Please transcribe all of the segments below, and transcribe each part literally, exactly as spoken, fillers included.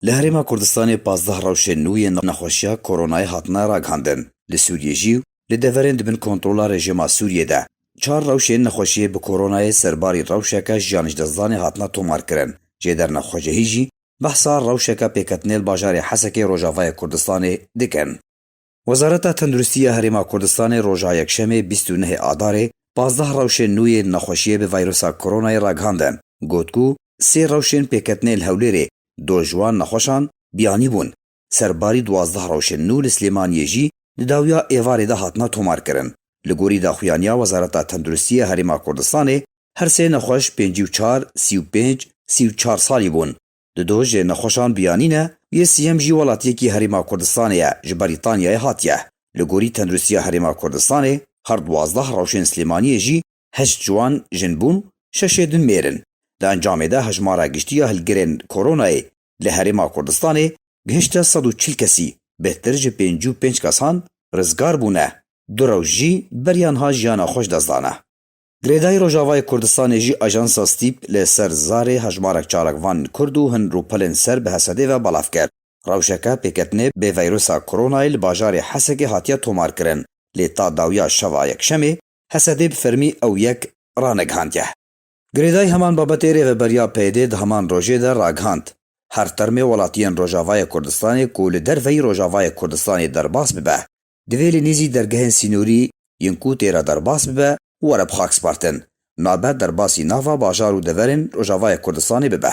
Li Herêma Kurdistanê pazdeh rewşên nû yên nexweşiya koronayê hatine ragihandin. Li Sûriyê jî û li deverên di bin kontrola rejîma Sûriyê de çar rewşên nexweşiyê bi koronayê serbarî rewşeke jiyan ji destdanê hatine tomarkirin. Jêderên xwecihî jî behsa rewşeke pêketinê li bajarê Hesekê Rojavayê Kurdistanê dikin. Wezareta Tenduristiya Herêma Kurdistanê roja Yekşemê bîst û nehê Adarê pazdeh rewşên nû yên nexweşiyê bi vayrusa koronayê ragihandin. Got ku sê rewşên pêketinê li Hewlêrê, do ji wan nexweşan biyanî bûn. Serbarî duwazdeh rewşên nû li Silêmaniyê jî di dawiya êvarê de hatine tomarkirin. Li gorî daxuyaniya Wezareta Tenduristiyê Herêma Kurdistanê, her sê nexweş pêncî û çar, sî û pênc, sî û çar salî bûn. Dido ji nexweşan biyanî ne, yê siyem jî welatiyekî Herêma Kurdistanê ye, ji Brîtanyayê hatiye. Li gorî Tenduristiya Herêma Kurdistanê, her duwazdeh rewşên Silêmaniyê jî heşt ji wan jin bûn, şeşê din mêr in. Di encamê de hejmara giştî ya hilgirên koronayê li Herêma Kurdistanê gihişte sed û çil kesî, bêhtir ji pêncî û pênc kesan rizgar bûne, du rewş jî beriya niha jiyana xwe ji dest dane. Girêdayî Rojavayê Kurdistanê jî ajansa Stîp li ser zarê hejmarek çalakvan Kurd û hin rûpelên ser bi Hesedê ve belav kir. Rewşeke pêketinê bê veyrusa koronayê li bajarê Hesekê hatiye tomarkirin, lê ta dawiya şeva Yekşemê Hesedê bi fermî ew yek ranegihandiye. Girêdayî heman babetê rêveberiya P Y D di heman rojê de ragihand. Her termê welatiyên Rojavayê Kurdistanê ku li derveyî Rojavayê Kurdistanê derbas bibe, divê li nêzî dergehên sînorî yên ku tê re derbas bibe, were bi xak spartin. Nabe derbasî nava bajar û deverên Rojavayê Kurdistanê bibe.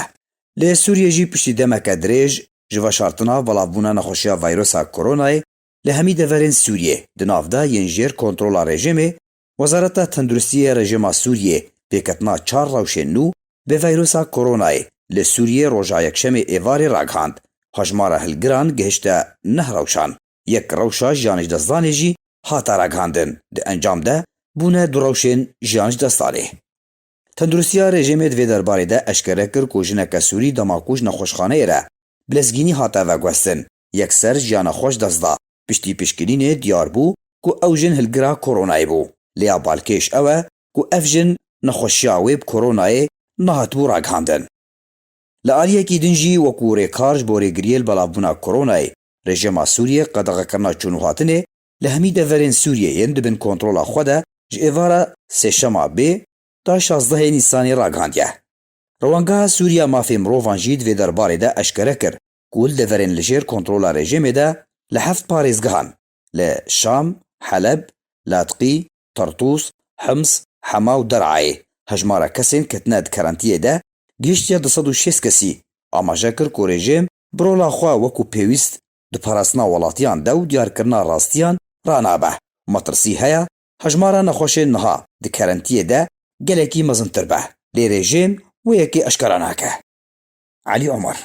Li Sûriyê jî piştî demeke dirêj ji veşartina belavbûna nexweşiya vayrusa koronayê li hemî deverên Sûriyê, di nav de yên jêr kontrola rejîmê, Wezareta Tenduristiyê rejîma Sûriyê pêketina çar rewşên nû bi veyrusa koronayê li Sûriyê roja Yekşemê êvarê ragihand. Hejmara hilgiran gihişte neh rewşan. Yek rewşa jiyan ji destdanê jî hate ragihandin. Di encam de bûne du rewşên jiyan ji destdanê. Tenduristiya rejîmê di vê derbarê de eşkere kir ku jineke Sûrî dema ku ji nexweşxaneyê re bi lezgînî hate veguhestin, yekser jiyana xwe ji dest da. Piştî piştgirînê diyar bû ku ew jin hilgira koronayê bû. Lê ya balkêş ew e ku ev jin nexweşiya wê bi koronayê nehatibû ragihandin. Li aliyekî din jî wekû rêkar ji bo rêgiriyê li belavbûna koronayê, rejîma Sûriyê qedexekirina çûn û hatinê li hemî deverên Sûriyê yên di bin kontrola xwe de ji êvara sêşema bê ta şazdehê Nîsanê ragihandiye. Rewangeha Sûriya Mafê Mirovan jî di vê derbarê de eşkere kir ku li deverên li jêr kontrola rejîmê de li heft parêzgehan, li Şam, Heleb, Latqî, Tertûs, Hims, Hema û Der'ayê hejmara kesên ketine di kerentiyê de gihiştiye du sed û şêst kesî. Amaje kir ku rejîm bi rola xwe wekû pêwîst di parastina welatiyan de û diyarkirina rastiyan ranabe. Metirsî heye hejmara nexweşên niha di kerentiyê de gelekî mezintir be. Lê rejîm wê yekê eşkera nake. Elî Omer.